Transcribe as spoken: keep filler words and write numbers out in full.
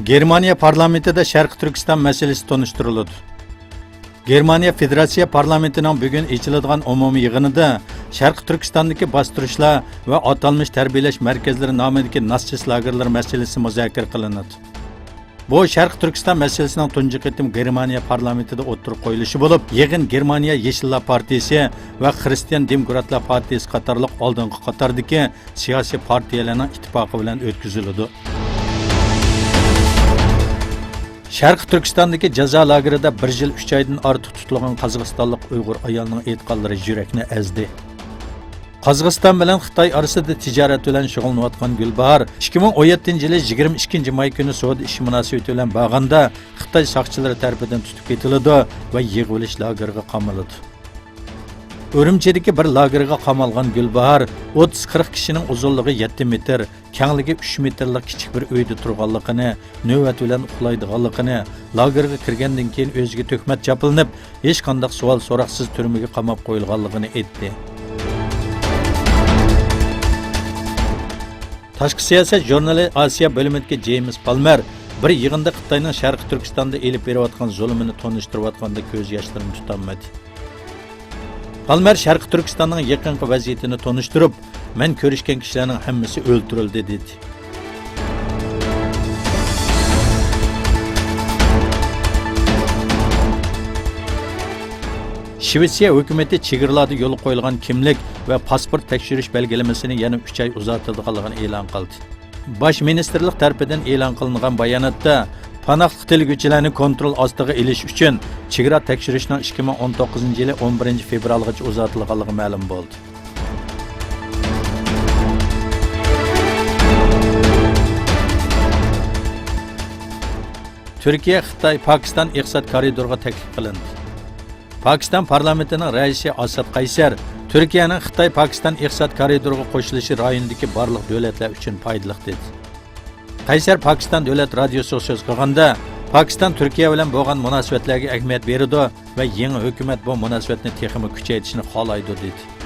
گېرمانىيە پارلامېنتىدا شەرقىي تۈركىستان مەسىلىسى تونۇشتۇرۇلىدۇ. گېرمانىيە فېدېراتسىيە پارلامېنتىنىڭ بۈگۈن ئېچىلىدىغان ئومۇمىي يىغىنىدا شەرقىي تۈركىستاندىكى باستۇرۇشلار ۋە ئاتالمىش تەربىيەلەش مەركەزلىرى نامىدىكى ناتسىست لاگېرلىرى مەسىلىسى مۇزاكىرە قىلىنىدۇ. بۇ شەرقىي تۈركىستان مەسىلىسىنىڭ تۇنجى قېتىم گېرمانىيە پارلامېنتىدا ئوتتۇرىغا قويۇلۇشى بولۇپ، يىغىن گېرمانىيە يېشىللار پارتىيىسى ۋە خىرىستىيان دېموكراتلار پارتىيىسى قاتارلىق ئالدىنقى قاتاردىكى سىياسىي پارتىيەلەرنىڭ ئىتتىپاقى بىلەن ئۆتكۈزۈلىدۇ. شەرقىي تۈركىستاندىكى جازا لاگېرىدا بىر يىل ئۈچ ئايدىن ئارتۇق تۇتۇلغان قازاقىستانلىق ئۇيغۇر ئايالنىڭ ئېيتقانلىرى يۈرەكنى ئەزدى. قازاقىستان بىلەن خىتاي ئارىسىدا تىجارەت بىلەن شۇغۇللىنىۋاتقان گۈلباھار ئىككى مىڭ ئون يەتتىنچى يىلى يىگىرمە ئىككىنچى ماي كۈنى سودا ئىشى مۇناسىۋىتى بىلەن بارغاندا خىتاي ساقچىلىرى تەرىپىدىن تۇتۇپ كېتىلىدۇ ۋە يىغىۋېلىش لاگېرىغا قامىلىدۇ. ئۈرۈمچىدىكى بىر لاگېرغا قامالغان گۈلباھار ئوتتۇز قىرىق كىشىنىڭ ئۇزۇنلۇقى يەتتە مېتىر، كەڭلىكى ئۈچ مېتىرلىق كىچىك بىر ئۆيدە تۇرغانلىقىنى، نۆۋەت بىلەن ئۇخلايدىغانلىقىنى، لاگېرغا كىرگەندىن كېيىن ئۆزىگە تۆھمەت چاپلىنىپ، ھېچقانداق سوئال-سوراقسىز تۈرمىگە قاماپ قويۇلغانلىقىنى ئېيتتى. تاشقى سىياسەت ژۇرنىلى ئاسىيا بۆلۈمىدىكى جېيمىس پالمېر بىر يىغىندا خىتاينىڭ شەرقىي تۈركىستاندا ئېلىپ بېرىۋاتقان زۇلۇمىنى تونۇشتۇرۇۋاتقاندا كۆز ياشلىرىنى تۇتالمىدى. پالمېر شەرقىي تۈركىستاننىڭ يېقىنقى ۋەزىيىتىنى تونۇشتۇرۇپ، مەن كۆرۈشكەن كىشىلەرنىڭ ھەممىسى ئۆلتۈرۈلدى، دېدى. شىۋېتسىيە ھۆكۈمىتى چېگرىلاردا يولغا قويۇلغان كىملىك ۋە پاسپورت تەكشۈرۈش بەلگىلىمىسىنى يەنە ئۈچ ئاي ئۇزارتىلىدىغانلىقىنى ئېلان قىلدى. باش مىنىستىرلىق تەرىپىدىن ئېلان قىلىنغان باياناتتا، پاناھلىق تىلىگۈچىلەرنى كونترول ئاستىغا ئېلىش ئۈچۈن چېگرا تەكشۈرۈشنىڭ ئىككى مىڭ ئون توققۇزىنچى يىلى ئون بىرىنچى فېۋرالغىچە ئۇزارتىلغانلىقى مەلۇم بولدى. تۈركىيە خىتاي پاكىستان ئىقتىساد كارىدورىغا تەكلىپ قىلىندى. پاكىستان پارلامېنتىنىڭ رەئىسى ئاساد قەيسەر تۈركىيەنىڭ خىتاي پاكىستان ئىقتىساد كارىدورىغا قوشۇلۇشى رايوندىكى بارلىق دۆلەتلەر ئۈچۈن پايدىلىق، دېدى. قەيسەر پاكىستان دۆلەت رادىيوسىغا سۆز قىلغاندا، پاكىستان تۈركىيە بىلەن بولغان مۇناسىۋەتلەرگە ئەھمىيەت بېرىدۇ ۋە يېڭى ھۆكۈمەت بۇ مۇناسىۋەتنى تېخىمۇ كۈچەيتىشنى خالايدۇ، دېدى.